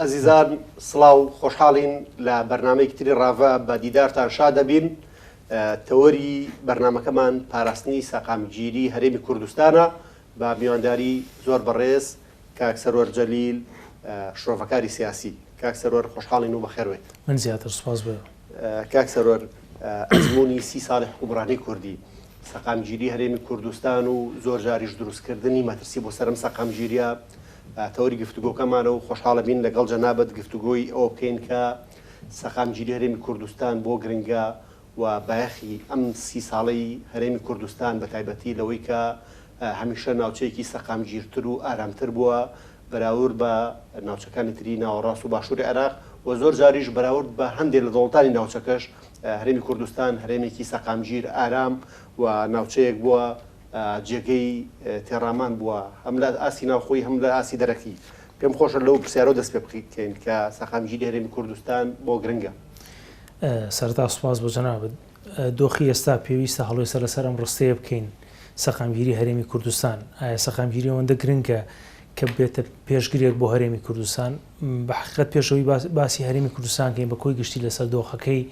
ئەزیزان سڵاو خۆشحاڵین لە بەرنامەیەکی تری ڕاڤە بە دیدارتان شاد دەبین تەوەری بەرنامەکەمان پاراستنی سەقامگیری هەرێمی کوردستانە بە میوانداری زۆر بەڕێز کاک سەروەر جەلیل شرۆڤەکاری سیاسی کاک سەروەر خۆشحاڵین و بەخێربێیت. من زیاتر سوپاس بۆ. کاک سەروەر ئەزموونی سی ساڵی حوکمڕانی کوردی، سەقامگیری هەرێمی کوردستان و زۆر جاریش دروستکردنی مەترسی بۆ سەر ئەم سەقامگیرییە تەوەری گفتوگۆکەمانە و خۆشحاڵەبین لەگەڵ جەنابت گفتوگۆی ئەوە بکەین کە سەقامگیری هەرێمی کوردستان بۆ گرنگە و بایەخی ئەم سی ساڵەی هەرێمی کوردستان بە تایبەتی لەوەی کە هەمیشە ناوچەیەکی سەقامگیرتر و ئارامتر بووە بەراورد بە ناوچەکانی تری ناوەڕاست و باشووری عێراق و زۆر جاریش بەراورد بە هەندێک لە دەوڵەتانی ناوچەکەش هەرێمی کوردستان هەرێمێکی سەقامگیر ئارام و ناوچەیەک بووە جێگەی تێڕامان بووە هەم لە ئاستی ناوخۆی هەم لە ئاستی دەرەکی. پێم خۆشە لەو پرسیارەوە دەست پێ بکەین کە سەقامگیری هەرێمی کوردستان بۆ گرنگە. سەرەتا سوپاس بۆ جەنابت. دۆخی ئێستا پێویستە هەڵوێستە لەسەر ئەم ڕستەیە بکەین، سەقامگیری هەرێمی کوردستان. ئایا سەقامگیری ئەوەندە گرنگە کە ببێتە پێشگرێک بۆ هەرێمی کوردستان؟ بە حەقیقەت پێش ئەوەی باسی هەرێمی کوردستان کەین بە کۆی گشتی لەسەر دۆخەکەی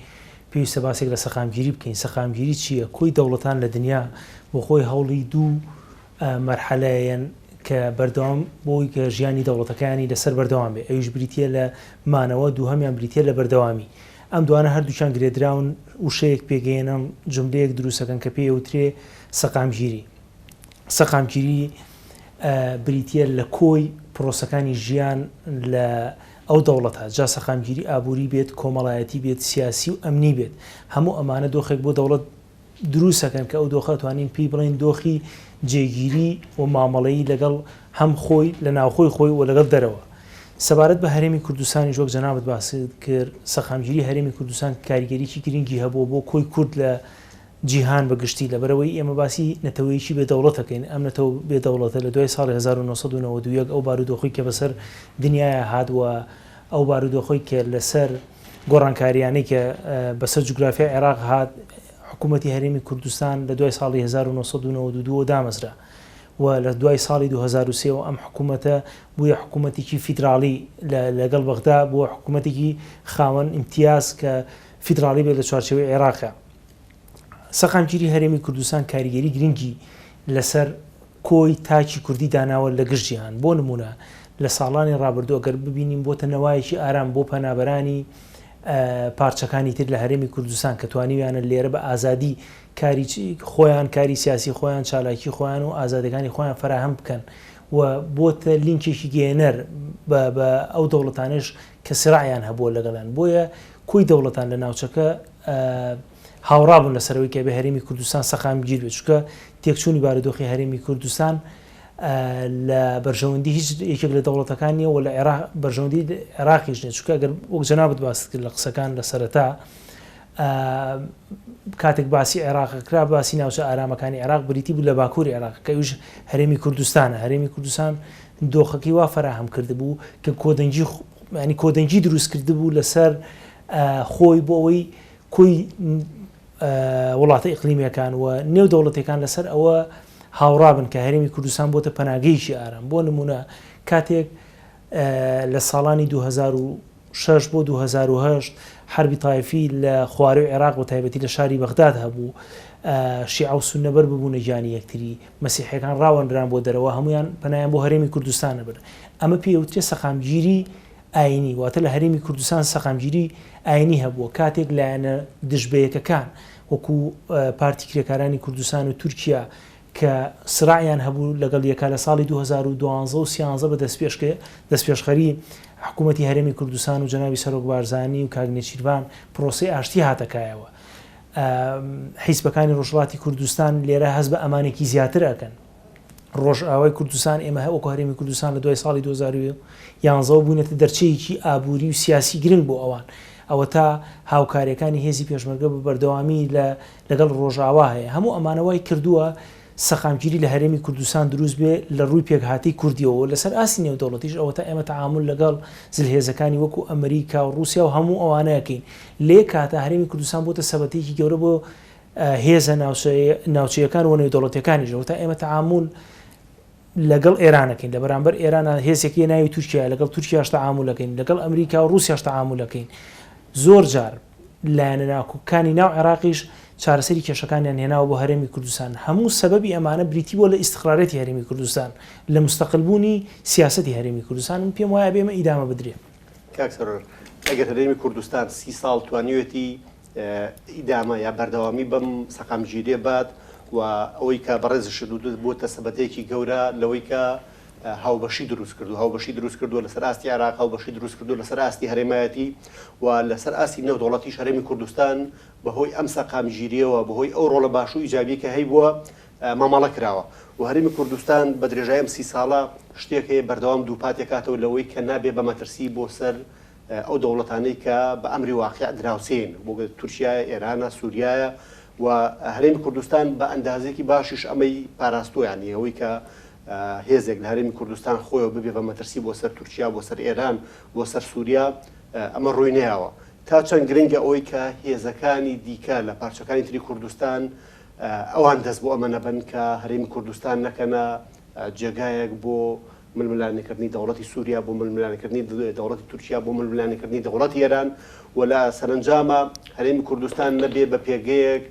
پێویستە باسێک لە سەقامگیری بکەین. سەقامگیری چییە؟ کۆی دەوڵەتان لە دنیا بۆ خۆی هەوڵی دوو مەرحەلەیەن کە بەردەوام بۆی کە ژیانی دەوڵەتەکەیانی لەسەر بەردەوام بێ ئەویش بریتییە لە مانەوە دووهەمیان بریتییە لە بەردەوامی. ئەم دوانە هەردووکیان گرێدراون وشەیەک پێگەیەنن جوملەیەک دروستەکەن کە پێی ئەوترێ سەقامگیری. سەقامگیری بریتییە لە کۆی پرۆسەکانی ژیان لە ئەو دەوڵەتە، جا سەقامگیری ئابووری بێت، کۆمەڵایەتی بێت، سیاسی و ئەمنی بێت، هەموو ئەمانە دۆخێک بۆ دەوڵەت دروستەکەن کە ئەو دۆخە ئەتوانین پێی بڵێین دۆخی جێگیری و مامەڵەیی لەگەڵ هەم خۆی لە ناوخۆی خۆی و لەگەڵ دەرەوە. سەبارەت بە هەرێمی کوردستانیش وەک جەنابت باست کرد سەقامگیری هەرێمی کوردستان کاریگەریی گرنگی هەبووە بۆ کۆی کورد لە جیهان بە گشتی لەبەرئەوەی ئێمە باسی نەتەوەیەکی بێ دەوڵەت ئەکەین ئەم نەتەوە بێ دەوڵەتە لە دوای ساڵی 1991 ئەو بارودۆخەی کە بەسەر دنیایا هات و ئەو بارودۆخەی کە لەسەر گۆڕانکاریانەی کە بەسەر جوگرافیای عێراق هات حکوومەتی هەرێمی کوردستان لە دوای ساڵی 1992 دامەزرا و لە دوای ساڵی 2003 ەوە ئەم حکوومەتە بوویە حکوومەتێکی فیدراڵی لەگەڵ بەغدا بووە حکوومەتێکی خاوەن ئیمتیاز کە فیدراڵی بێت لە چوارچێوەی عێراقا. سەقامگیری هەرێمی کوردستان کاریگەری گرنگی لەسەر کۆی تاکی کوردی داناوە لە گشت جیهان، بۆ نموونە لە ساڵانی ڕابردوو ئەگەر ببینین بۆتە نەوایەکی ئارام بۆ پەنابەرانی پارچەکانی تر لە هەرێمی کوردستان کە توانیویانە لێرە بە ئازادی کاری خۆیان کاری سیاسی خۆیان چالاکی خۆیان و ئازادەکانی خۆیان فەراهەم بکەن و بۆتە لینکێکی گەیەنەر بە ئەو دەوڵەتانەش کە سراعیان هەبووە لەگەڵیان بۆیە کۆی دەوڵەتان لە ناوچەکە هاوڕا بوون لەسەر ئەوەی کە ئەبێ هەرێمی کوردستان سەقامگیر بێت، چونکە تێکچوونی بارودۆخی هەرێمی کوردستان لە بەرژەوەندی هیچ یەکێک لە دەوڵەتەکان نییە و لە عێراق بەرژەوەندی عێراقیش نییە، چونکە ئەگەر وەک جەنابت باست کرد لە قسەکان لە سەرەتا کاتێک باسی عێراق کرا باسی ناوچە ئارامەکانی عێراق بریتی بوو لە باکووری عێراق کە ئەویش هەرێمی کوردستانە هەرێمی کوردستان دۆخەکەی وا فەراهەم کردبوو کە کۆدەنگی ینی کۆدەنگی دروست کردبوو لەسەر خۆی بۆ ئەوەی کۆی وڵاتە ئیقلیمیەکان و نێو دەوڵەتەکان لەسەر ئەوە هاوڕابن کە هەرێمی کوردستان بۆتە پەناگەیەکی ئارام بۆ نمونە کاتێک لە ساڵانی 2006 بۆ 2008 حربی تایفی لە خواروی عێراق بە تایبەتی لە شاری بەغداد هەبوو شیعە و سوننە بەر ببوونە گیانی یەکتری مەسیحیەکان ڕاوەنران بۆ دەرەوە هەمویان پەنایان بۆ هەرێمی کوردستان نەبرد ئەمە پێوترێ سەقامگیری ئایینی، واتە لە هەرێمی کوردستان سەقامگیری ئایینی هەبووە، کاتێک لایەنە دژبەیەکەکان وەکو پارتی کرێکارانی کوردستان و تورکیا کە سراعیان هەبوو لەگەڵ یەکا لە ساڵی 2012 و سیانزە بە دەستپێشخەری حکوومەتی هەرێمی کوردستان و جەنابی سەرۆک بارزانی و کاک نێچیرڤان پرۆسەی ئاشتی هاتە کایەوە. حیزبەکانی ڕۆژهەڵاتی کوردستان لێرە هەست بە ئەمانێکی زیاتر ئەکەن. ڕۆژئاوای کوردستان، ئێمە وەکو هەرێمی کوردستان لە دوای ساڵی 2011 وە بووینەتە دەرچەیەکی ئابووری و سیاسی گرنگ بۆ ئەوان. ئەوەتا هاوکارییەکانی هێزی پێشمەرگە بە بەردەوامی لە لەگەڵ ڕۆژئاوا هەیە. هەموو ئەمانە وای کردووە سەقامگیری لە هەرێمی کوردستان دروست بێ لە ڕووی پێکهاتەی کوردییەوە و لەسەر ئاستی نێودەوڵەتیش ئەوەتا ئێمە تەعامول لەگەڵ زلهێزەکانی وەکو ئەمریکا و ڕووسیا و هەموو ئەوانە ئەکەین. لە یەک کاتا هەرێمی کوردستان بۆتە سەبەتەیەکی گەورە بۆ هێزە ناوچەیەکان و نێودەوڵەتیەکانیش ئەوەتا ئێمە تەعامول لەگەڵ ئێران ئەکەین، لە بەرامبەر ئێرانا هێزێک هەیە ناوی تورکیایە، لەگەڵ تورکیاش تەعامول ئەکەین، لەگەڵ ئەمریکا و ڕووسیاش تەعامول ئەکەین. زۆر جار لایەنە ناکۆکەکانی ناو عێراقیش چارەسەری کێشەکانیان هێناوە بۆ هەرێمی کوردستان. هەموو سەبەبی ئەمانە بریتی بووە لە ئیستقراریەتی هەرێمی کوردستان، لە موستەقل بوونی سیاسەتی هەرێمی کوردستان. من پێم وایە ئەبێ ئەمە ئیدامە بدرێ. کاک سەرۆر، ئەگەر هەرێمی کوردستان سی ساڵ توانیوێتی ئیدامە یا بەردەوامی بەم سەقامگیریە بات و ئەوەی کە بەڕێزیشت وتت بووتە سەبەتەیەکی گەورە لەوەی کە هاوبەشی دروست کردو هاوبەشی دروست کردووە لەسەر ئاستی عێراق هاوبەشی دروست کردو لەسەر ئاستی هەرێمایەتی و لەسەر ئاستی نێودەوڵەتیش هەرێمی کوردستان بەهۆی ئەم سەقامگیریەوە بەهۆی ئەو ڕۆڵە باش و ئیجابی کە هەیبووە مامەڵە کراوە و هەرێمی کوردستان بە درێژای ئەم سی ساڵە شتێک هەیە بەردەوام دووپاتێکاتەوە لەوەی کە نابێ بە مەترسی بۆ سەر ئەو دەوڵەتانەی کە بە ئەمری واقیع دراوسێین، بۆ تورکیایە، ئێرانە، سوریایە و هەرێمی کوردستان بە ئەندازەیەکی باشیش ئەمەی پاراستووە، یانی ئەوەی کە هێزێک لە هەرێمی کوردستان خۆیەوە ببێ بە مەترسی بۆ سەر تورکیا، بۆ سەر ئێران، بۆ سەر سوریا، ئەمە ڕووی نەیاوە. تا چەند گرنگە ئەوەی کە هێزەکانی دیکە لە پارچەکانی تری کوردستان ئەوان دەست بۆ ئەمە نەبەن کە هەرێمی کوردستان نەکەنە جێگایەک بۆ ململانێکردنی دەوڵەتی سووریا، بۆ ململانێکردنی دەوڵەتی تورکیا، بۆ ململانێکردنی دەوڵەتی ئێران و لە سەرەنجاما هەرێمی کوردستان نەبێ بە پێگەیەک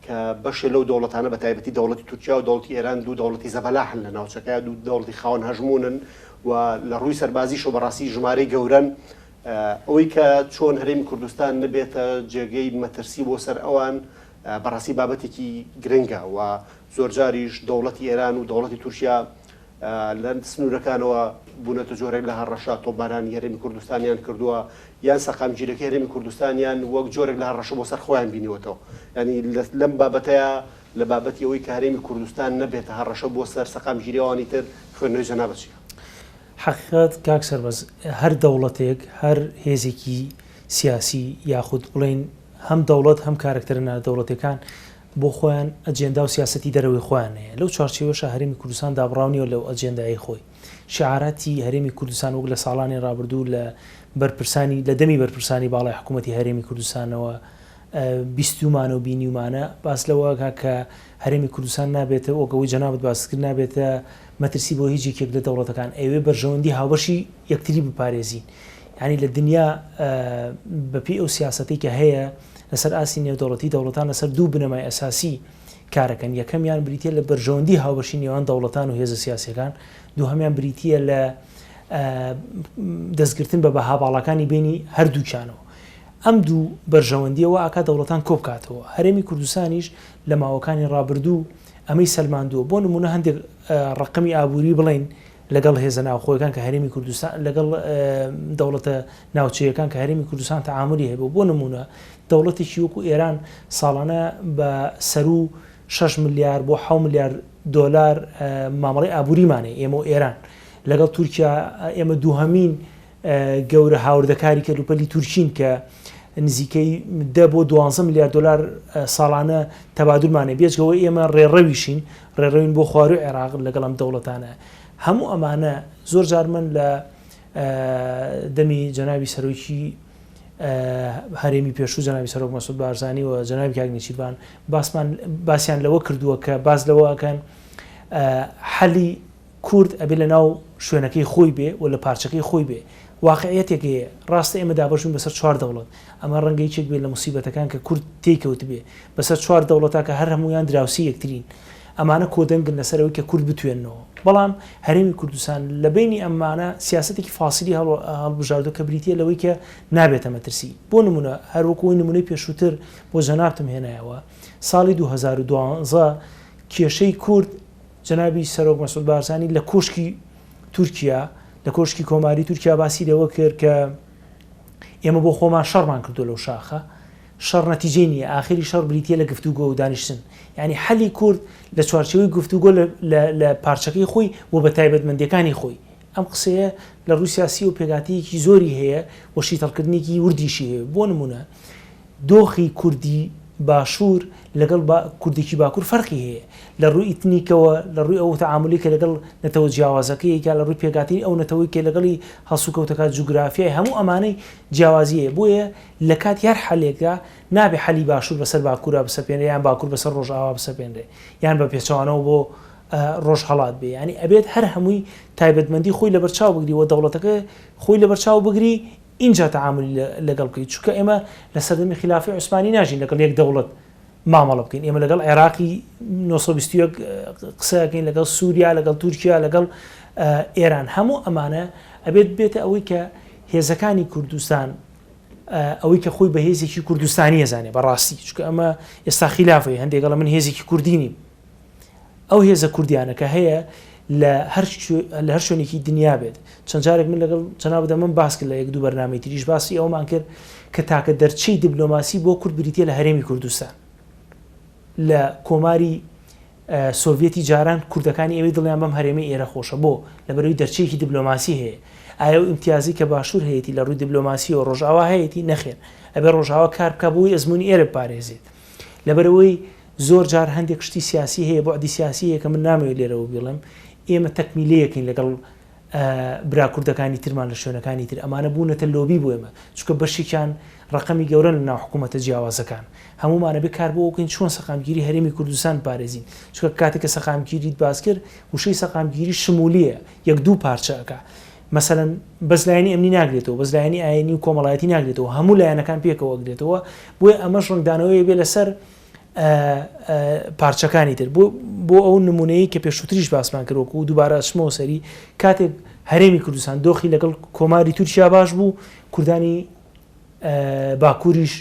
کە بەشێ لەو دەوڵەتانە بە تایبەتی دەوڵەتی تورکیا و دەوڵەتی ئێران دوو دەوڵەتی زەبەلاحن لە ناوچەکە، دوو دەوڵەتی خاوەن هەژموونن و لە ڕووی سەربازیشەوە بەڕاستی ژمارەی گەورەن. ئەوەی کە چۆن هەرێمی کوردستان نەبێتە جێگەی مەترسی بۆ سەر ئەوان بەڕاستی بابەتێکی گرنگە و زۆرجاریش دەوڵەتی ئێران و دەوڵەتی تورکیا لە سنوورەکانەوە بوونەتە جۆرێک لە هەڕەشە، تۆپبارانی هەرێمی کوردستانیان کردووە، یان سەقامگیرەکەی هەرێمی کوردستانیان وەک جۆرێک لە هەڕەشە بۆ سەر خۆیان بینیوەتەوە. یانی لەم بابەتەیا لە بابەتی ئەوەی کە هەرێمی کوردستان نەبێتە هەڕەشە بۆ سەر سەقامگیری ئەوانی تر، خوێندنەوەی جەنابت چییە؟ حەقیقەت کاک سەربەست، هەر دەوڵەتێک، هەر هێزێکی سیاسی یاخود بڵێین هەم دەوڵەت هەم کارەکتەرە نادەوڵەتیەکان بۆ خۆیان ئەجێندا و سیاسەتی دەرەوەی خۆیان هەیە، لەو چوارچێوەشا هەرێمی کوردستان دابڕاو نییە لەو ئەجێندایەی خۆی. شیعاراتی هەرێمی کوردستان وەک لە ساڵانی ڕابردوو لە بەرپرسانی لە دەمی بەرپرسانی باڵای حکوومەتی هەرێمی کوردستانەوە بیستوومانە و بینیومانە باس لەوە ئەکا کە هەرێمی کوردستان نابێتە وەک ئەوەی جەنابت باست کرد نابێتە مەترسی بۆ هیچ یەکێک لە دەوڵەتەکان ئەیەوێ بەرژەوەندی هاوبەشی یەکتری بپارێزین یانی لە دنیا بەپێی ئەو سیاسەتەی کە هەیە لەسەر ئاستی نێودەوڵەتی دەوڵەتان لەسەر دوو بنەمای ئەساسی کارەکەن، یەکەمیان بریتییە لە بەرژەوەندی هاوبەشی نێوان دەوڵەتان و هێزە سیاسییەکان، دووهەمیان بریتییە لە دەستگرتن بە بەها باڵاکانی بینی هەردووکیانەوە. ئەم دوو بەرژەوەندییە وا ئەکات دەوڵەتان کۆبکاتەوە. هەرێمی کوردستانیش لە ماوەکانی ڕابردوو ئەمەی سەلماندووە. بۆ نموونە هەندێک ڕەقەمی ئابووری بڵێین لەگەڵ هێزە ناوخۆیەکان کە هەرێمی کوردستان لەگەڵ دەوڵەتە ناوچەیەکان کە هەرێمی کوردستان تەعامولی هەبوو بۆ نموونە دەوڵەتێکی وەکو ئێران ساڵانە بە سەروو 6 ملیار بۆ 6 ملیار دۆلار مامەڵەی ئابووریمان هەیە ئێمە و ئێران لەگەڵ تورکیا ئێمە دووهەمین گەورە هاوردەکاری کەلوپەلی تورکین کە نزیکەی دە بۆ دوانزە ملیار دۆلار ساڵانە تەبادلمان هەیە بێجگە ئەوەی ئێمە ڕێڕەویشین ڕێڕەوین بۆ خواروی عێراق لەگەڵ ئەم دەوڵەتانە هەموو ئەمانە زۆر جار من لە دەمی جەنابی سەرۆکی هەرێمی پێشوو جەنابی سەرۆک مەسعود بارزانی و جەنابی کاک نێچیرڤان باسمان باسیان لەوە کردووە کە باس لەوە ئەکەن حەلی کورد ئەبێ لە ناو شوێنەکەی خۆی بێ و لە پارچەکەی خۆی بێ. واقعیەتێک هەیە، ڕاستە ئێمە دابەش بووین بەسەر چوار دەوڵەت، ئەمە ڕەنگە یەکێک بێ لە موسیبەتەکان کە کورد تێی کەوتبێ، بەسەر چوار دەوڵەتا کە هەر هەموویان دراوسێی یەکترین. ئەمانە کۆدەنگن لەسەر ئەوەی کە کورد بتوێننەوە. بەڵام هەرێمی کوردستان لە بەینی ئەمانە سیاسەتێکی فاسیلی هەڵبژاردووە کە بریتییە لەوەی کە نابێتە مەترسی. بۆ نموونە هەر وەکوو ئەوەی نموونەی پێشووتر بۆ جەنابتم هێنایەوە، ساڵی 2012 کێشەی کورد، جەنابی سەرۆک مەسعود بارزانی لە کۆشکی تورکیا لە کۆشکی کۆماری تورکیا باسی لەوە کرد کە ئێمە بۆ خۆمان شەڕمان کردو لەو شاخە شەڕ نەتیجەی نییە ئاخری شەڕ بریتە لە گفتوگۆ و دانیشتن یعنی حەلی کورد لە چوارچێوەی گفتوگۆ لە پارچەکەی خۆی و بە تایبەتمەندیەکانی خۆی ئەم قسەیە لە ڕووی سیاسی و پێکهاتەیەکی زۆری هەیە و شیتەڵکردنێکی وردیشی هەیە بۆ نمونە دۆخی کوردی باشوور لەگەڵ کوردێکی باکوور فەرقی هەیە لە ڕووی ئیتنیکەوە، لە ڕووی ئەو تەعامولی کە لەگەڵ نەتەوە جیاوازەکەی ئەیکا، لە ڕووی پێکهاتەی ئەو نەتەوەی کە لەگەڵی هەڵسوکەوتەکات، جوگرافیای، هەموو ئەمانەی جیاوازی هەیە. بۆیە لە کاتی هەر حەلێکدا نابێ حەلی باشوور بەسەر باکوورا بسەپێنرێ یان باکوور بەسەر ڕۆژئاوا بسەپێنرێ یان بە پێچەوانەوە بۆ. ڕۆژهەڵات بێ یانی ئەبێت هەر هەمووی تایبەتمەندی خۆی لەبەرچاو بگری و دەوڵەتەکە خۆی لەبەرچاو بگری ئینجا تەعامولی لەگەڵ بکەیت چونکە ئێمە لە سەردەمی خیلافەی عوسمانی ناژین لەگەڵ یەک دەوڵەت مامەڵە بکەین ئێمە لەگەڵ عێراقی 921 قسە ئەکەین لەگەڵ سووریا لەگەڵ تورکیا لەگەڵ ئێران هەموو ئەمانە ئەبێت بێتە ئەوەی کە هێزەکانی کوردستان ئەوەی کە خۆی بە هێزێکی کوردستانی ئەزانێ بەڕاستی چونکە ئەمە ئێستا خیلافەیە هەندێک ئەڵێ من هێزێکی کوردی نیم ئەو هێزە کوردیانە کە هەیە لە هەر لە هەر شوێنێکی دنیا بێت چەند جارێک من لەگەڵ جەنابت ئەمەم باس کرد لە یەک دوو بەرنامەی تریش باسی ئەومان کرد کە تاکە دەرچەی دیبلۆماسی بۆ کورد بریتە لە هەرێمی کوردستان لە کۆماری سۆڤیەتی جاران کوردەکانی ئەوێ دڵیان بەم هەرێمەی ئێرە خۆشە بۆ؟ لەبەرئەوەی دەرچەیەکی دبلۆماسی هەیە. ئایا ئەو ئیمتیازەی کە باشوور هەیەتی لە ڕووی دبلۆماسیەوە ڕۆژئاوا هەیەتی؟ نەخێر. ئەبێ ڕۆژئاوا کار بکا بۆ ئەوەی ئەزموونی ئێرە بپارێزێت. لەبەرئەوەی زۆر جار هەندێک شتی سیاسی هەیە، بوعدی سیاسی هەیە کە من نامەوێت لێرەوە بیڵێم. ئێمە تەکمیلەیەکین لەگەڵ برا کوردەکانی ترمان لە شوێنەکانی تر، ئەمانە بوونەتە لۆبی بۆ ئێمە، چونکە بەشێکیان ڕەقەمی گەورەن لە ناو حکوومەتە جیاوازەکان. هەموومان ئەبێ کار بۆ ئەوە بکەین چۆن سەقامگیری هەرێمی کوردستان بپارێزین، چونکە کاتێک کە سەقامگیریت باس کرد، وشەی سەقامگیری شمولییە، یەک دوو پارچە ئەکا. مەسەلەن بەس لایەنی ئەمنی ناگرێتەوە، بەس لایەنی ئایینی و کۆمەڵایەتی ناگرێتەوە، هەموو لایەنەکان پێکەوە ئەگرێتەوە، بۆیە ئەمەش ڕەنگدانەوەی ئەبێ لەسەر پارچەکانی تر بۆ ئەو نمونەیە کە پێشووتریش باسمان کرد وەکو دووبارە ئەچمەوە سەری کاتێک هەرێمی کوردستان دۆخی لەگەڵ کۆماری تورکیا باش بوو کوردانی باکووریش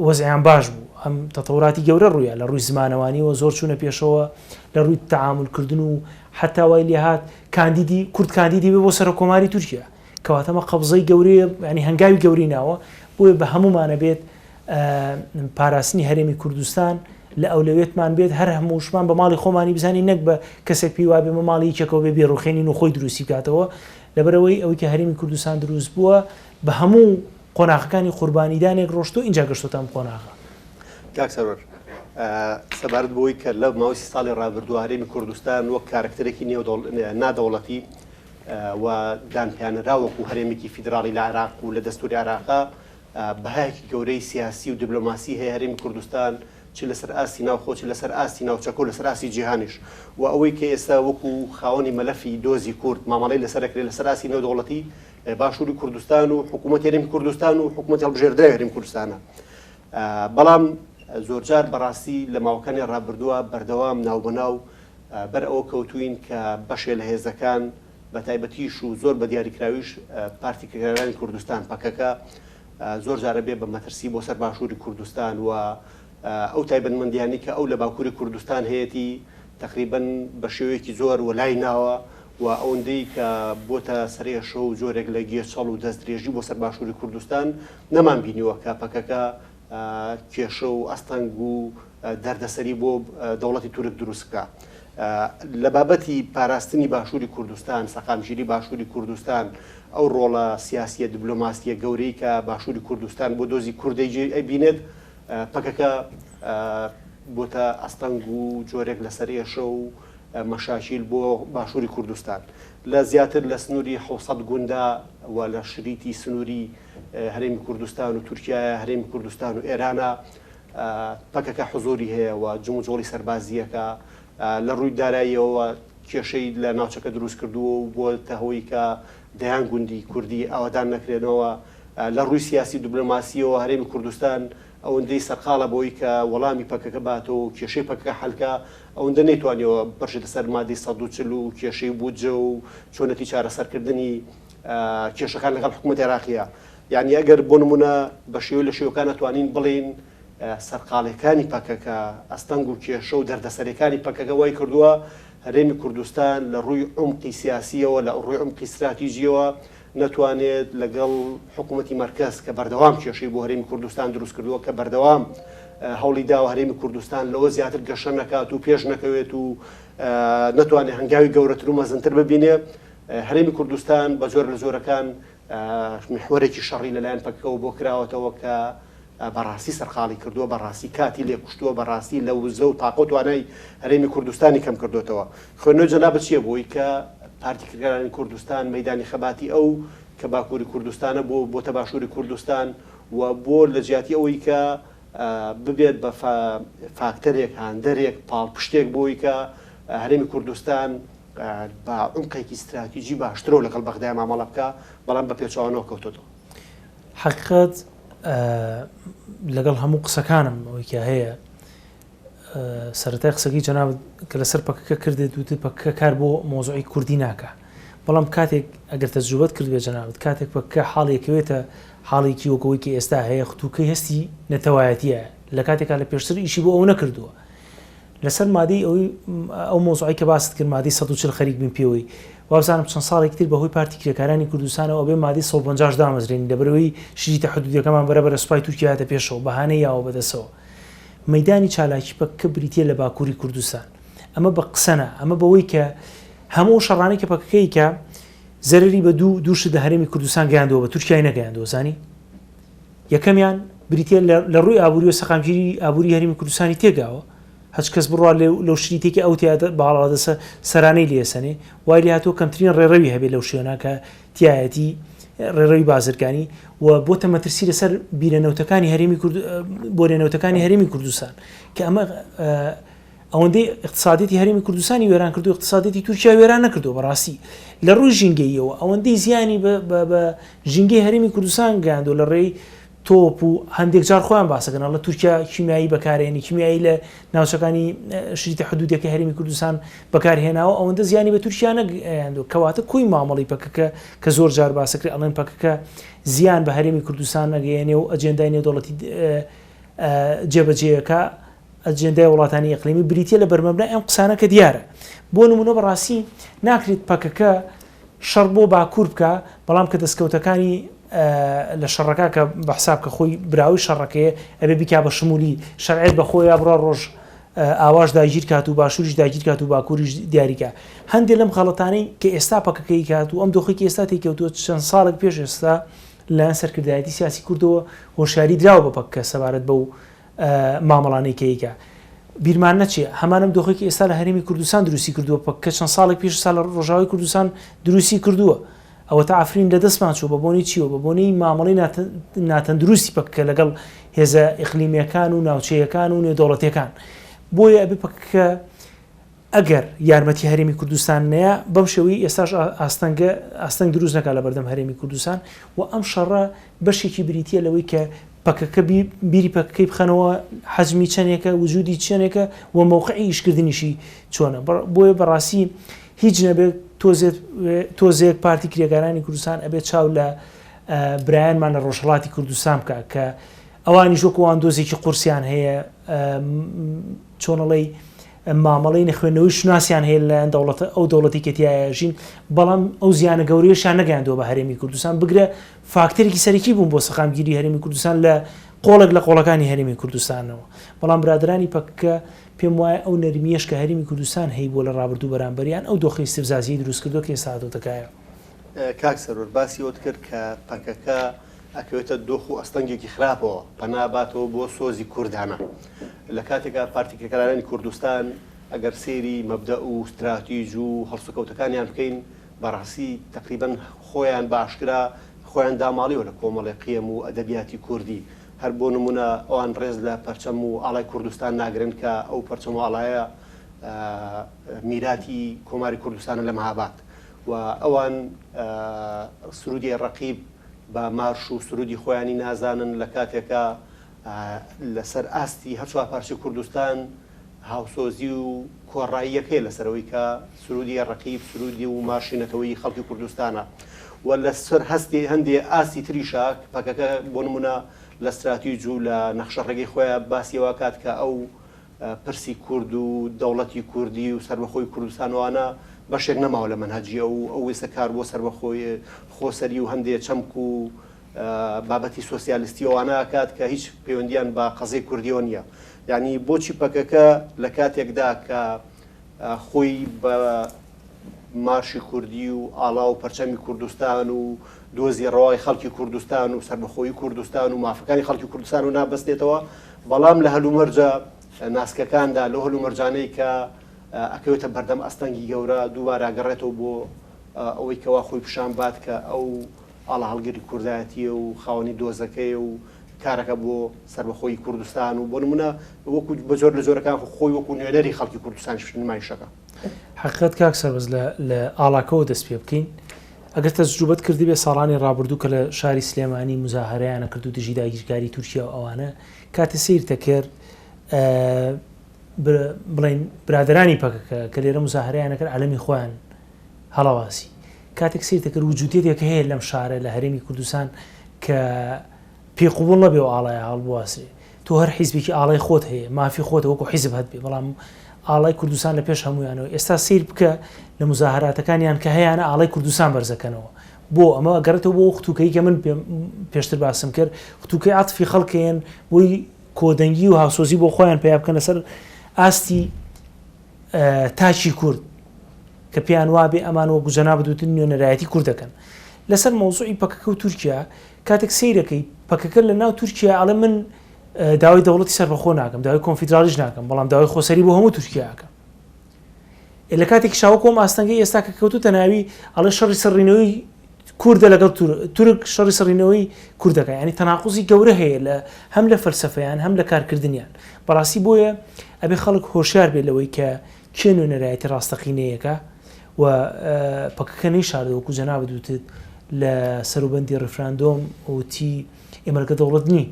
وەزعیان باش بوو ئەم تەتەوراتی گەورە ڕوویا لە ڕووی زمانەوانیەوە زۆر چوونە پێشەوە لە ڕووی تەعامولکردن و حتا وای لێهات کاندیدی کورد کاندیدی بێ بۆ سەرۆک کۆماری تورکیا کەواتە ئەمە قەبزەی گەورەیە ینی هەنگاوی گەورەی ناوە بۆیە بە هەموومانە بێت پاراستنی هەرێمی کوردستان لە ئەولەویەتمان بێت، هەر هەمووشمان بە ماڵی خۆمانی بزانین نەک بە کەسێک پێی وابێ مە ماڵی یەکێکەوە بێ بیڕوخێنین و خۆی دروستی بکاتەوە، لەبەرئەوەی ئەوەی کە هەرێمی کوردستان دروست بووە بە هەموو قۆناغەکانی قوربانیدانێک ڕۆشتووە ئینجا گەشتۆتە ئەم قۆناغە. کاک سەروەر، سەبارەت بەوەی کە لە ماوەی سی ساڵی ڕابردووە هەرێمی کوردستان وەک کارەکتەرێکی نادەوڵەتی و دانپیانراو وەکو هەرێمێکی فیدراڵی لە عێراق و لە دەستووری عێراقا بەهایەکی گەورەی سیاسی و دیبلۆماسی هەیە هەرێمی کوردستان چ لەسەر ئاستی ناوخۆ چ لەسەر ئاستی ناوچەکە و لەسەر ئاستی جیهانیش و ئەوەی کە ئێستا وەکو خاوەنی مەلەفی دۆزی کورد مامەڵەی لەسەر ئەکرێت لەسەر ئاستی نێودەوڵەتی باشووری کوردستان و حکوومەتی هەرێمی کوردستان و حکوومەتی هەڵبژێردراوی هەرێمی کوردستانە بەڵام زۆرجار بەڕاستی لە ماوەکانی ڕابردووە بەردەوام ناوبەناو بەر ئەوە کەوتوین کە بەشێ لە هێزەکان بە تایبەتیش و زۆر بە دیاریکراویش پارتی کرێکارانی کوردستان، پەکەکە، زۆر جار ئەبێ بە مەترسی بۆ سەر باشووری کوردستان و ئەو تایبەتمەندیانەی کە ئەو لە باکووری کوردستان هەیەتی تەقریبەن بە شێوەیەکی زۆر وەلای ناوە و ئەوەندەی کە بۆتە سەرئێشە و جۆرێک لە گێچەڵ و دەستدرێژی بۆ سەر باشووری کوردستان نەمان بینیوە کە پەکەکە کێشە و ئەستەنگ و دەردەسەری بۆ دەوڵەتی تورک دروست بکا. لە بابەتی پاراستنی باشووری کوردستان، سەقامگیری باشووری کوردستان، ئەو ڕۆڵە سیاسییە دبلۆماسییە گەورەی کە باشووری کوردستان بۆ دۆزی کورد ئەیبینێت، پەکەکە بۆتە ئەستەنگ و جۆرێک لە سەرئێشە و مەشاکیل بۆ باشووری کوردستان. لە زیاتر لە سنووری 700 گوندا و لە شریتی سنووری هەرێمی کوردستان و تورکیایە، هەرێمی کوردستان و ئێرانە، پەکەکە حزوری هەیە و جموجۆڵی سەربازییەکە لە ڕووی داراییەوە کێشەی لە ناوچەکە دروست کردووە و بۆتە هۆی کە دەیان گوندی کوردی ئاوەدان نەکرێنەوە. لە ڕووی سیاسی و دبلۆماسییەوە هەرێمی کوردستان ئەوەندەی سەرقاڵە بەوەی کە وەڵامی پەکەکە باتەوە و کێشەی پەکەکە حەل کا، ئەوەندە نەیتوانیوە بڕژێتە سەر مادەی 140 و کێشەی بودجە و چۆنێتی چارەسەرکردنی کێشەکان لەگەڵ حکوومەتی عێراقییە. یانی ئەگەر بۆ نموونە بە شێوەی لە شێوەکان ئەتوانین بڵێین سەرقاڵیەکانی پەکەکە، ئەستەنگ و کێشە و دەردەسەریەکانی پەکەکە وای کردووە هەرێمی کوردستان لە ڕووی عومقی سیاسیەوە، لە ڕووی عومقی ستراتیجیەوە نەتوانێت لەگەڵ حکوومەتی مەرکەز کە بەردەوام کێشەی بۆ هەرێمی کوردستان دروست کردووە، کە بەردەوام هەوڵی داوە هەرێمی کوردستان لەوە زیاتر گەشە نەکات و پێش نەکەوێت و نەتوانێت هەنگاوی گەورەتر و مەزنتر ببینێ، هەرێمی کوردستان بە جۆرە لە جۆرەکان میحوەرێکی شەڕی لەلایەن پەکەکەوە بۆ کراوەتەوە کە بەڕاستی سەرقاڵی کردووە، بەڕاستی کاتی لێ کوشتووە، بەڕاستی لە وزە و تاقە و توانای هەرێمی کوردستانی کەم کردۆتەوە. خوێندنەوەی جەنابت چییە بۆی کە پارتی کرێکارانی کوردستان مەیدانی خەباتی ئەو کە باکووری کوردستانە بۆ بۆتە باشووری کوردستان و بۆ لە جیاتی ئەوەی کە ببێت بە فاکتەرێک، هاندەرێک، پاڵپشتێک بۆی کە هەرێمی کوردستان بە عومقێکی ستراتیجی باشترەوە لەگەڵ بەغدای مامەڵە بکا، بەڵام بە پێچەوانەوە کەوتۆتەوە. حەقیقەت لەگەڵ هەموو قسەکانم ئەوەی کە هەیە سەرەتای قسەکەی جەنابت کە لەسەر پەکەکە کردت وتت پەکەکە کار بۆ مۆزوعی کوردی ناکا بەڵام کاتێک ئەگەر تەجروبەت کردبێ جەنابت کاتێک پەکەکە حاڵیەکەوێتە حاڵێکی وەک ئەوەی کە ئێستا هەیە ختوکەی هەستی نەتەوایەتیە لە کاتێکا لە پێشتر ئیشی بۆ ئەو نەکردووە لەسەر مادەی ئەوەی ئەو مۆزوعی کە باست کرد مادەی 140 خەریک بین پێوەی وابزانم چەند ساڵێکی تر بەهۆی پارتی کرێکارانی کوردستانەوە ئەبێ مادەی 150 دامەزرێنین لەبەرئەوەی شریتە حدودیەکەمان بەرە بەرە سوپای تورکیا هاتە پێشەوە بەهانەی یاوە بەدەسەوە مەیدانی چالاکی پەکەکە بریتیە لە باکوری کوردستان ئەمە بە قسە نا ئەمە بەوەی کە هەموو ئەو شەڕانەی کە پەکەکە ئەیکا زەرەری بە دوو دوو شت لە هەرێمی کوردستان گەیاندووە بە تورکیای نەگەیاندووە زانی یەکەمیان بریتیە لە ڕووی ئابووری و سەقامگیری ئابووری هەرێمی کوردستانی تێگاوە هەچ کەس بڕوا لەو شریتێکی ئەو تیا باڵادەسە سەرانەی لێسەنێ وای لێ هاتووە کەمترین ڕێڕەوی هەبێت لەو شوێنە کە تیایەتی ڕێڕەوی بازرگانی و بۆتە مەترسی لەسەر بیرە نەوتەکانی هەرێمی کورد بۆرە نەوتەکانی هەرێمی کوردستان کە ئەمە ئەوەندەی اقتصادیەتی هەرێمی کوردستانی وێران کردو اقتصادیەتی تورکیا وێران نەکردو بەڕاستی لە ڕووی ژینگەییەوە ئەوەندەی زیانی بە ژینگەی هەرێمی کوردستان گەیاندو لە ڕێی تۆپ و هەندێک جار خۆیان باسەکەن ئەڵێ تورکیا کیمیایی بەکارێنی کیمیایی لە ناوچەکانی شریتە حدودەکەی هەرێمی کوردستان بەکارهێناوە ئەوەندە زیانی بە تورکیا نەگەیاندووە کەواتە کۆی مامەڵی پەکەکە کە زۆر جار باسەکرێ ئەڵێن پەکەکە زیان بە هەرێمی کوردستان نەگەیەنێ و ئەجێندای نێودەوڵەتی جێبەجێیەکە ئەجێندای وڵاتانی ئیقلیمی بریتیە لە بەرمەبنای ئەم قسانە کە دیارە بۆ نمونە بەڕاستی ناکرێت پەکەکە شەڕ بۆ باکوور بکا بەڵام کە دەستکەوتەکانی لە شەڕەکە کە بە حساب کە خۆی براوەی شەڕەکەیە ئەبێ بیکا بە شمولی شەرعێت بە خۆیا بڕا ڕۆژ ئاواش داگیر کات و باشووریش داگیر کات و باکووریش دیاریکا هەندێک لەم غەڵەتانەی کە ئێستا پەکەکەی کات و ئەم دۆخی کە ئێستا تێکەوتووە چەند ساڵێک پێش ئێستا لەلایەن سەرکردایەتی سیاسی کوردەوە هۆشیاری دراوە بە پەکەکە سەبارەت بەو مامەڵانەی کە ئەیکا. بیرمان نەچێ هەمان ئەم دۆخەی کە ئێستا لە هەرێمی کوردستان دروستی کردووە پەکەکە چەند ساڵێک پێش ئێستا لە ڕۆژاوای کوردستان دروستی کردووە. ئەوەتا عەفرین لە دەستمان چووە بە بۆنەی چیوە؟ بە بۆنەی مامەڵەی ناتەندروستی پەکەکە لەگەڵ هێزە ئیقلیمییەکان و ناوچەیەکان و نێودەوڵەتییەکان. بۆیە ئەبێ پەکەکە ئەگەر یارمەتی هەرێمی کوردستان نەیا بەم شێوەی ئێستاش ئاستەنگە ئاستەنگ دروست نەکا لەبەردەم هەرێمی کوردستان و ئەم شەڕە بەشێکی بریتیە لەوەی کە پەکەکە بیری پەکەکەی بخەنەوە حەجمی چەندێکە وجودی چەندێکە و مەوقعی ئیشکردنیشی چۆنە بۆیە بەڕاستی هیچ نەبێت تۆزێت تۆزێک پارتی کرێکارانی کوردستان ئەبێت چاو لە برایانمان لە ڕۆژهەڵاتی کوردستان بکە کە ئەوانیش وەکو ئەوان دۆزێکی قورسیان هەیە چۆنەڵی مامەڵەی نەخوێندنەوەی شوناسیان هەیە لەلایەن دەوڵەتە ئەو دەوڵەتی کە تیایا ژین، بەڵام ئەو زیانە گەورەیەشیان نەگەیاندووە بە هەرێمی کوردستان، بگرە فاکتەرێکی سەرەکی بوون بۆ سەقامگیری هەرێمی کوردستان لە قۆڵێک لە قۆڵەکانی هەرێمی کوردستانەوە. بەڵام برادەرانی پەکەکە پێم وایە ئەو نەرمییەش کە هەرێمی کوردستان هەیبووە لە ڕابردوو بەرامبەریان ئەو دۆخە ئیستفزازییەی دروست کردووە کە ئێستا هاتۆتە کایەوە. کاک سەروەر باسی ئەوەت کرد کە پەکەکە ئەکەوێتە دۆخ و ئەستەنگێکی خراپەوە، پەنا باتەوە بۆ سۆزی کوردانە. لە کاتێکا پارتی کرێکارانی کوردستان ئەگەر سەیری مەبدەئ و ستراتیج و هەڵسوکەوتەکانیان بکەین بەڕاستی تەقریبەن خۆیان بە ئاشکرا خۆیان داماڵیوە لە کۆمەڵێ قیەم و ئەدەبیاتی کوردی. هەر بۆ نمونە ئەوان ڕێز لە پەرچەم و ئاڵای کوردستان ناگرن کە ئەو پەرچەم و ئاڵایە میراتی کۆماری کوردستانە لە مهاباد و ئەوان سرودی ئەی ڕەقیب بە مارش و سرودی خۆیانی نازانن لە کاتێکا لەسەر ئاستی هەر چوار پارچەی کوردستان هاوسۆزی و کۆڕاییەک هەیە لەسەر ئەوەی کە سرودی ڕەقیب سرودی و مارشی نەتەوەیی خەڵکی کوردستانە و لەسەر هەستی هەندێ ئاستی تریشا پەکەکە بۆ نمونە لە ستراتیج و لە نەخشە ڕێگەی خۆیان باسی ئەوە کات کە ئەو پرسی کورد و دەوڵەتی کوردی و سەربەخۆی کوردستان وانە بەشێک نەماوە لە مەنهەجی ئەو، ئەو ئێستا کار بۆ سەربەخۆی خۆسەری و هەندێ چەمک و بابەتی سۆسیالیستی ئەوانە ئەکات کە هیچ پەیوەندیان بە قەزیەی کوردیەوە نییە. یانی بۆچی پەکەکە لە کاتێکدا کە خۆی بە مارشی کوردی و ئاڵا و پەرچەمی کوردستان و دۆزی ڕەوای خەڵکی کوردستان و سەربەخۆیی کوردستان و مافەکانی خەڵکی کوردستان و نابەستێتەوە، بەڵام لە هەلومەرجە ناسکەکاندا، لەو هەلومەرجانەی کە ئەکەوێتە بەردەم ئەستەنگی گەورە، دووبارە ئەگەڕێتەوە بۆ ئەوەی کەوا خۆی پیشان بات کە ئەو ئاڵاهەڵگری کوردایەتییە و خاوەنی دۆزەکەیە و کارەکە بۆ سەربەخۆیی کوردستان و بۆ نمونە وەکو بە جۆر لە جۆرەکان خۆی وەکو نوێنەری خەڵکی کوردستانیش نمایشەکە. حەقیقەت کاک سەربەست لە لە ئاڵاکەوە دەست پێ بکەین ئەگەر تەجروبەت کردبێ ساڵانی ڕابردوو کە لە شاری سلێمانی موزاهەرەیان ئەکرد و دژی داگیرکاری تورکیا و ئەوانە کاتێ سەیرت ئەکرد بڵێین برادەرانی پەکەکە کە لێرە موزاهەرەیان ئەکرد عەلەمی خۆیان هەڵەواسی کاتێک سەیرت ئەکرد وجودیەتێک هەیە لەم شارە لە هەرێمی کوردستان کە پێی قبوڵ نەبێ و ئاڵایە هەڵبواسرێ تۆ هەر حیزبێکی ئاڵای خۆت هەیە مافی خۆتە وەکو حیزب هەت بێ بەڵام ئاڵای کوردستان لە پێش هەمویانەوە ئێستا سیر بکە لە مزاهراتەکانیان کە هەیانە ئاڵای کوردستان بەرزەکەنەوە بۆ ئەمە گەڕێتەوە بۆ ختوکەی کە من پێشتر باسم کرد ختوکەی عاتفی خەڵکێن بۆی کۆدەنگی و هاوسۆزی بۆ خۆیان پیا بکەن لەسەر ئاستی تاکی کورد کە پێیان وابێ ئەمان وەکو جەنابت وتن نوێنەرایەتی کورد دەکەن لەسەر مەوزوعی پەکەکە و تورکیا کاتێک سەیرەکەی پەکەکە لە ناو تورکیا ئەڵێ من داوای دەوڵەتی سەربەخۆ ناکەم داوای کۆنفیدرالیش ناکەم بەڵام داوای خۆسەری بۆ هەموو تورکیا ئەکەم لە کاتێکی شاوەکۆم ئاستەنگەی ئێستا کە کەوتوتە ناوی ئەڵێ شەڕی سڕینەوەی کوردە لەگەڵ تورک شەڕی سڕینەوەی کوردەکە ینی تەناقوزی گەورە هەیە لە هەم لە فەلسەفەیان هەم لە کارکردنیان بەڕاستی بۆیە ئەبێ خەڵک هۆشیار بێت لەوەی کە کێ نوێنەرایەتی ڕاستەقینەیەکە و پەکەکە نەیشاردەوە وەکو جەنابت وتت لە سەروبەندی ڕیفراندۆم وتی ئێمە لەگەڵ دەوڵەت نین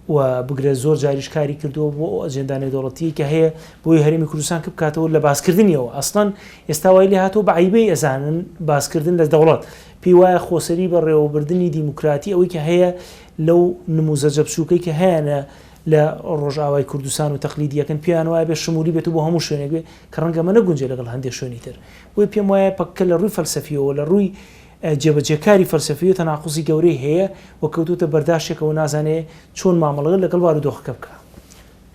و بگرە زۆر جاریش کاری کردووە بۆ ئەو ئەجێندا نێودەوڵەتیەی کە هەیە بۆی هەرێمی کوردستان کپ بکاتەوە لە باسکردنیەوە ئەسڵەن ئێستا وای لێ هاتووە بە عەیبەی ئەزانن باسکردن لە دەوڵەت پێی وایە خۆسەری بەڕێوەبردنی دیموکراتی ئەوەی کە هەیە لەو نموزەجە بچووکەی کە هەیانە لە ڕۆژئاوای کوردستان و تەقلیدیەکەن پێیان وایە بێ شمولی بێت و بۆ هەموو شوێنێک بێ کە ڕەنگە ئەمە نەگونجێ لەگەڵ هەندێک شوێنی تر بۆیە پێم وایە پەکەکە لە ڕووی فەلسەفیەوە لە ڕووی جێبەجێکاری فەلسەفی و تەناقوزی گەورەی هەیە و کەوتووتە بەرداشێکەوە نازانێ چۆن مامەڵە لەگەڵ بارودۆخەکە بکا.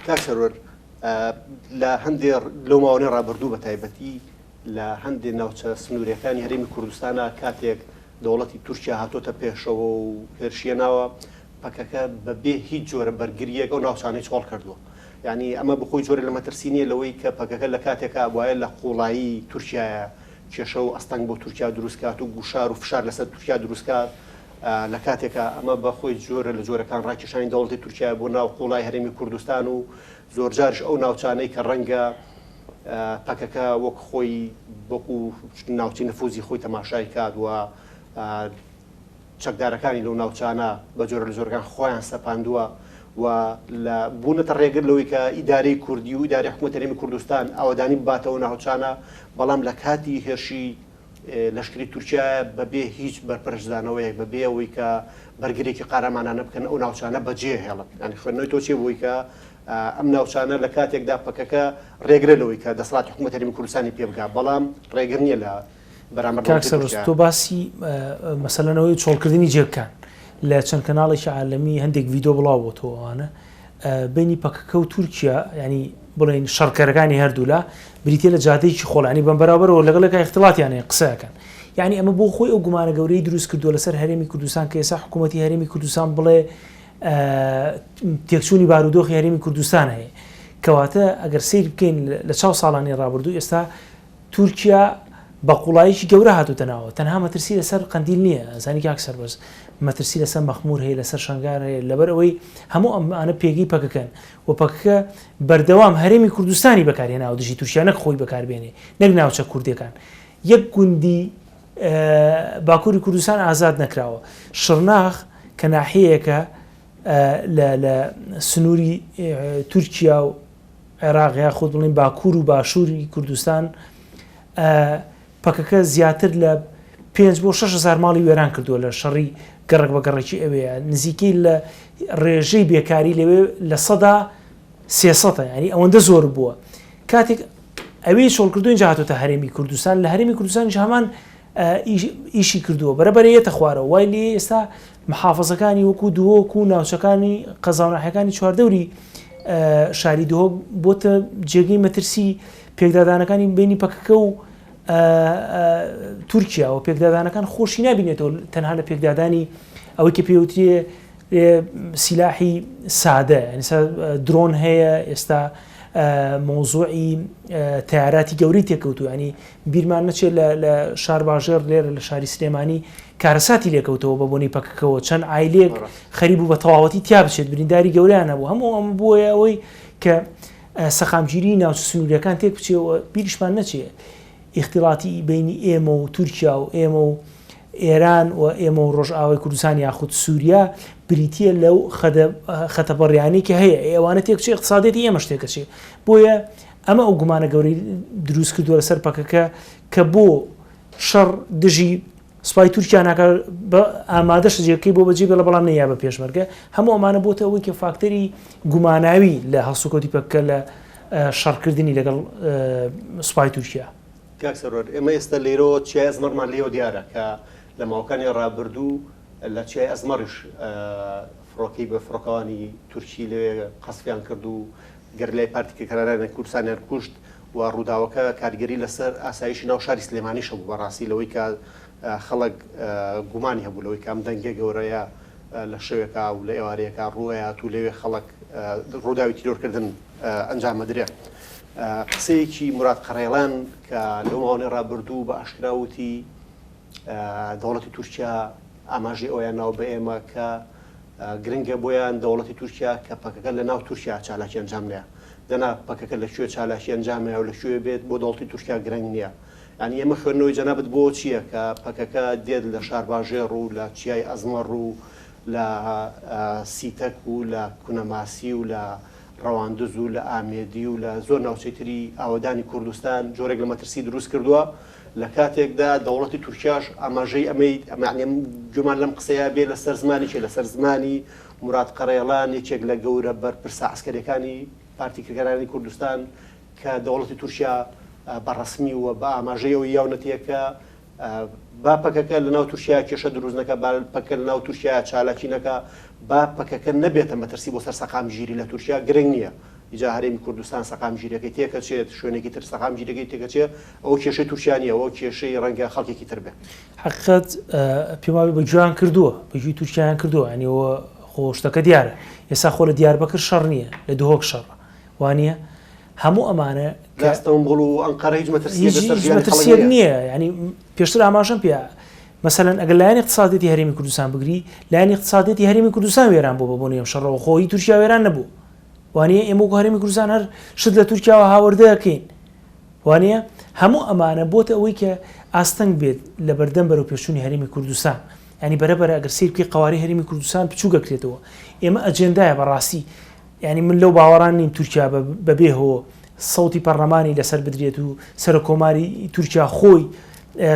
کاک سەروەر لە هەندێ لەو ماوەنەی ڕابردوو بە تایبەتی لە هەندێ ناوچە سنووریەکانی هەرێمی کوردستانا کاتێک دەوڵەتی تورکیا هاتۆتە پێشەوە و هێرشیە ناوە پەکەکە بە بێ هیچ جۆرە بەرگریەک ئەو ناوچانەی چۆڵ کردووە یعنی ئەمە بخۆی جۆرە لە مەترسی نییە لەوەی کە پەکەکە لە کاتێکا بوایە لە قوڵایی تورکیایە کێشە و ئەستەنگ بۆ تورکیا دروست کات و گوشار و فشار لەسەر تورکیا دروست کات لە کاتێکا ئەمە بە خۆی جۆرە لە جۆرەکان ڕاکێشانی دەوڵەتی تورکیا بۆ ناو قوڵای هەرێمی کوردستان و زۆرجارش ئەو ناوچانەی کە ڕەنگە پەکەکە وەک خۆی وەکو ناوچەی نفوزی خۆی تەماشای کات و چەکدارەکانی لەو ناوچانە بە جۆرە لە جۆرەکان خۆیان سەپاندووە و لە بوونەتە ڕێگر لەوەی کە ئیدارەی کوردی و ئیدارەی حکوومەتی هەرێمی کوردستان ئاوەدانی بباتەوە ناوچانە، بەڵام لە کاتی هێرشی لەشکری تورکیا بەبێ هیچ بەرپەرچدانەوەیەک، بەبێ ئەوەی کە بەرگرییەکی قارەمانانە بکەن ئەو ناوچانە بەجێ هێڵن. یانی خوێندنەوەی تۆ چییە بۆی کە ئەم ناوچانە لە کاتێکدا پەکەکە ڕێگرە لەوەی کە دەسەڵاتی حکوومەتی هەرێمی کوردستانی پێ بگا، بەڵام ڕێگر نییە لە بەرامبەر کاک سەربەست تۆ باسی مەسەلەنەوەی چۆڵکردنی جێگکان لە چەند کەناڵێکی عالەمی هەندێک ڤیدۆ بڵاو بۆتەوە ئەوانە بینی پەکەکە و تورکیا ینی بڵێن شەڕکەرەکانی هەردوولا بریتە لە جادەیەکی خۆڵانی بەم بەرابەرەوە لەگەڵێکا اختلاطیان هەیە قسەکەن یعنی ئەمە بۆ خۆی ئەو گومانە گەورەی دروست کردووە لەسەر هەرێمی کوردستان کە ئێستا حکوومەتی هەرێمی کوردستان بڵێ تێکچوونی بارودۆخی هەرێمی کوردستان هەیە کەواتە ئەگەر سیر بکەین لە چاو ساڵانی ڕابردوو ئێستا تورکیا بە قوڵاییەکی گەورە هاتووتە ناوە، تەنها مەترسی لەسەر قەندیل نییە، ئەزانی کاک سەربەست، مەترسی لەسەر مەخموور هەیە، لەسەر شەنگال هەیە، لەبەر ئەوەی هەموو ئەمانە پێگەی پەکەکەن و پەکەکە بەردەوام هەرێمی کوردستانی بەکارهێناوە دژی تورکیا نەک خۆی بەکاربێنێ، نەک ناوچە کوردیەکان. یەک گوندی باکووری کوردستان ئازاد نەکراوە. شڕناخ کە ناحیەیەکە لە لە سنووری تورکیا و عێراق یاخود بڵێین باکوور و باشووری کوردستان پەکەکە زیاتر لە 5 بۆ 6 هزار ماڵی وێران کردووە لە شەڕی گەڕک بە گەڕێکی ئەوەیە نزیکەی لە ڕێژەی بێکاری لەوێ لە سەدا سێسەتە ینی ئەوەندە زۆر بووە کاتێک ئەوێی چۆڵ کردو اینجا هاتۆتە هەرێمی کوردستان لە هەرێمی کوردستانیش هەمان ئیشی کردووە بەرە بەرە یەتە خوارەوە وای لێ ئێستا محافزەکانی وەکو دهۆک و ناوچەکانی قەزا و ناحیەکانی چواردەوری شاری دهۆک بۆتە جێگەی مەترسی پێکدادانەکانی بینی پەکەکە و تورکیا و پێکدادانەکان خۆشی نبینێتەوە تەنها لە پێکدادانی ئەوەی کە پێوترێ سیلاحی سادە درۆن هەیە ئێستا مەوزوعی تەیاراتی گەورەی تێکەوتووە ینی بیرمان نەچێت لە شارباژێڕ لێرە لە شاری سلێمانی. کارەساتی لێکەوتەوە بە بۆنەی پەکەکەوە چەند عایلەیەک خەریک بوو بە تەواوەتی تیا بچێت برینداری گەورەیان هەبوو هەموو ئەمە بووە ئەوەی کە سەقامگیری ناوچە سنووریەکان تێک بچێ و بیریشمان نەچێ ئیختیڵاتی بینی ئێمە و تورکیا و ئێمە و ئێران و ئێمە و ڕۆژئاوای کوردستان یاخود سووریا بریتە لەو خەتەبڕیانی کە هەیە ئێوانە تێکچێ اقتصادێتی ئێمەش تێکەچێ بۆیە ئەمە ئەو گومانە گەورەی دروست کردووە لەسەر پەکەکە کە بۆ شەڕ دژی سوپای تورکیا ناکا بە ئامادەشە جێگەکەی بۆ بەجێ بێڵێ بەڵام نەیا بە پێشمەرگە هەموو ئەمانە بۆتە ئەوەی کە فاکتەری گوماناوی لە هەڵسوکەوتی پەکەکە لە شەڕکردنی لەگەڵ سوپای تورکیا. کاک سەروەر ئێمە ئێستا لێرەوە چیای ئەزمەڕمان لێوە دیارە کە لە ماوەکانی ڕابردوو لە چیای ئەزمەڕیش فڕۆکەی بە فڕۆکەوانی تورکی لەوێ قەسفیان کرد و گەریلای پارتی کرێکارانی کوردستانیان کوشت و ڕووداوەکە کاریگەری لەسەر ئاسایشی ناو شاری سلێمانیش هەبوو بەڕاستی لەوەی کە خەڵک گومانی هەبوو لەوەی کە ئەم دەنگە گەورەیە لە شەوێکا و لە ئێوارەیەکا ڕووئەیات و لەوێ خەڵک ڕووداوی تیرۆرکردن ئەنجام ئەدرێ. قسەیەکی موراد قەرەیڵان کە لەو ماوەی ڕابردوو بە ئاشکرا وتی دەوڵەتی تورکیا ئاماژەی ئەویان ناو بە ئێمە کە گرنگە بۆیان دەوڵەتی تورکیا کە پەکەکە لە ناو تورکیا چالاکی ئەنجام نەیە دەنا پەکەکە لە کوێ چالاکی ئەنجام هەیە و لە کوێ بێت بۆ دەوڵەتی تورکیا گرنگ نییە یانی ئێمە خوێندنەوەی جەنابت بۆ چییە کە پەکەکە دێت لە شارباژێڕ و لە چیای ئەزمەڕ و لە سیتەک و لە کونەماسی و لە ڕەواندز و لە ئامێدی و لە زۆر ناوچەی تری ئاوەدانی کوردستان جۆرێک لە مەترسی دروست کردووە لە کاتێکدا دەوڵەتی تورکیاش ئاماژەی ئەمەی ئەمە گومان لەم قسەیە بێ لەسەر زمانی کێ لەسەر زمانی موراد قەرەیڵان یەکێک لە گەورە بەرپرسە عەسکەریەکانی پارتی کرێکارانی کوردستان کە دەوڵەتی تورکیا بە ڕەسمی و بە ئاماژەی ئەوەی یاونەتیە کە با پەکەکە لە ناو تورکیا کێشە دروست نەکا، با پەکەکە لە ناو تورکیا چالاکی نەکا، با پەکەکە نەبێتە مەترسی بۆ سەر سەقامگیری لە تورکیا، گرنگ نییە ئیجا هەرێمی کوردستان سەقامگیریەکەی تێکەچێت، شوێنێکی تر سەقامگیریەکەی تێکەچێ، ئەوە کێشەی تورکیا نییە، ئەوە کێشەی ڕەنگە خەڵکێکی تر بێ. حەقیقەت پێم وابێ بە گوێیان کردووە، بە گوێی تورکیایان کردووە، یانی ئەوە خۆ شتەکە دیارە. ئێستا خۆ لە دیاربەکر شەڕ نییە، لە دهۆک شەڕە، وانییە؟ هەموو ئەمانە کە ئەستەنبوڵ و ئەنقەرە هیچ مەترسییەک لەسەر ژیانی خەڵک مەترسییەک نییە. یانی پێشتر ئاماژەم پێ مەسەلەن ئەگەر لایەنی اقتصادیەتی هەرێمی کوردستان بگری، لایەنی اقتصادیەتی هەرێمی کوردستان وێران بووە بە بۆنەی ئەم شەڕەوە، خۆ هی تورکیا وێران نەبوو. وانییە؟ ئێمە وەکو هەرێمی کوردستان هەر شت لە تورکیاوە هاوردە ئەکەین. وانییە؟ هەموو ئەمانە بۆتە ئەوەی کە ئاستەنگ بێت لە بەردەم بەرەوپێشچوونی هەرێمی کوردستان. یانی بەرە بەرە ئەگەر سەیر بکەی قەوارەی هەرێمی کوردستان بچووک ئەکرێتەوە. ئێمە ئەجێندایە بەڕاستی یانی من لەو باوەڕان نیم تورکیا بە بێ هۆ سەوتی پەڕلەمانی لەسەر بدرێت و سەرۆک کۆماری تورکیا خۆی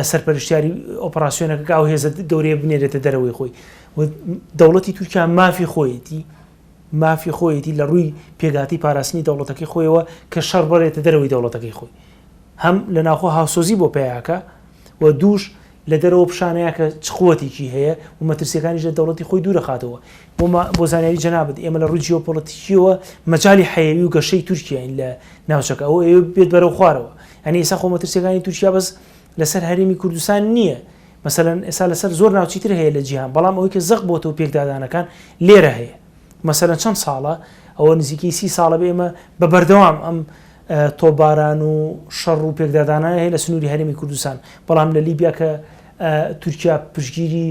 سەرپەرشتیاری ئۆپەراسیۆنەکە کە ئەو هێزە گەورەیە بنێرێتە دەرەوەی خۆی و دەوڵەتی تورکیا مافی خۆیەتی مافی خۆیەتی لە ڕووی پێگاتی پاراستنی دەوڵەتەکەی خۆیەوە کە شەڕ بەرێتە دەرەوەی دەوڵەتەکەی خۆی هەم لە ناوخۆ هاوسۆزی بۆ پیاکە و دووش لە دەرەوە پیشانەیە کە چ قوتێکی هەیە و مەترسیەکانیش لە دەوڵەتی خۆی دوورەخاتەوە. بۆ بۆ زانیاری جەنابت ئێمە لە ڕووی جیۆپۆلەتیکیەوە مەجالی حەیەوی و گەشەی تورکیاین لە ناوچەکە ئەوە ئەیەوێ بێت بەرەو خوارەوە یانی ئێستا خۆ مەترسیەکانی تورکیا بەس لەسەر هەرێمی کوردستان نییە مەسەلەن ئێستا لەسەر زۆر ناوچی تر هەیە لە جیهان بەڵام ئەوەی کە زەق بۆتەوە پێکدادانەکان لێرە هەیە مەسەلەن چەند ساڵە ئەوە نزیکەی سی ساڵە بێ ئێمە بە بەردەوام ئەم تۆپباران و شەڕ و پێکدادانانە هەیە لە سنووری هەرێمی کوردستان، بەڵام لە لیبیا کە تورکیا پشتگیری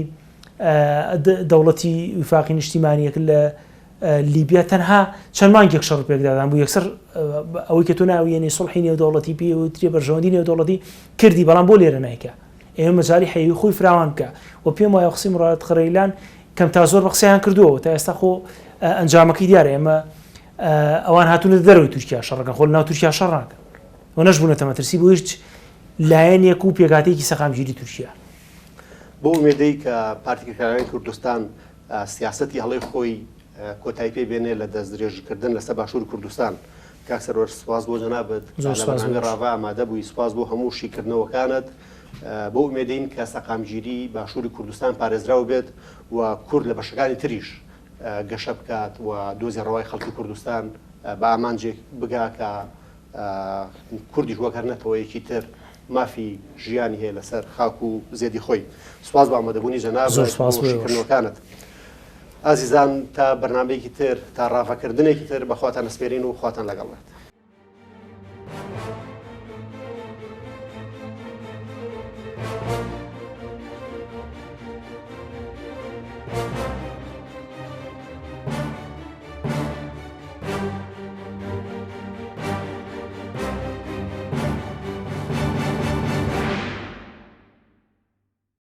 دەوڵەتی ویفاقی نیشتیمانییە کرد لە لیبیا تەنها چەند مانگێک شەڕ پێکدادان بوو یەکسەر ئەوەی کە تۆ ناویێنی سوڵحی نێودەوڵەتی پێ وترێ بەرژەوەندی نێودەوڵەتی کردی بەڵام بۆ لێرە نایکا ئێمە مەجالی حەیوی خۆی فراوان بکە و پێم وایە قسەی موراد قەرەیلان کەم تا زۆر بە قسەیان کردووە تا ئێستا خۆ ئەنجامەکەی دیارە ئێمە ئەوان هاتوونەتە دەرەوەی تورکیا شەڕەکەن خۆ لەناو تورکیا شەڕ ناکەن و نەشبوونەتە مەترسی بۆ هیچ لایەنێک و پێکهاتەیەکی سەقامگیری تورکیا. بەو ئومێدەی کە پارتی کرێکارانی کوردستان سیاسەتی هەڵەی خۆی کۆتایی پێ بێنێ لە دەستدرێژیکردن لەسەر باشووری کوردستان. کاک سەروەر سوپاس بۆ جەنابت زۆر لە سوپاس بۆ بەرنامەی ڕاڤە ئامادە بووی، سوپاس بۆ هەموو شیکردنەوەکانت. بەو ئومێدەین کە سەقامگیری باشووری کوردستان پارێزراو بێت و کورد لە بەشەکانی تریش گەشە بکات و دۆزی ڕەوای خەڵکی کوردستان بە ئامانجێک بگا کە کوردیش وەک هەر نەتەوەیەکی تر مافی ژیانی هەیە لەسەر خاک و زێدی خۆی. سوپاس بۆ ئامادەبوونی جەنابت زۆر سوپاس بۆ بۆ ئێوەش. شیکردنەوەکانت. ئازیزان تا بەرنامەیەکی تر تا ڕاڤەکردنێکی تر بە خواتان ئەسپێرین و خواتان لەگەڵ بێت.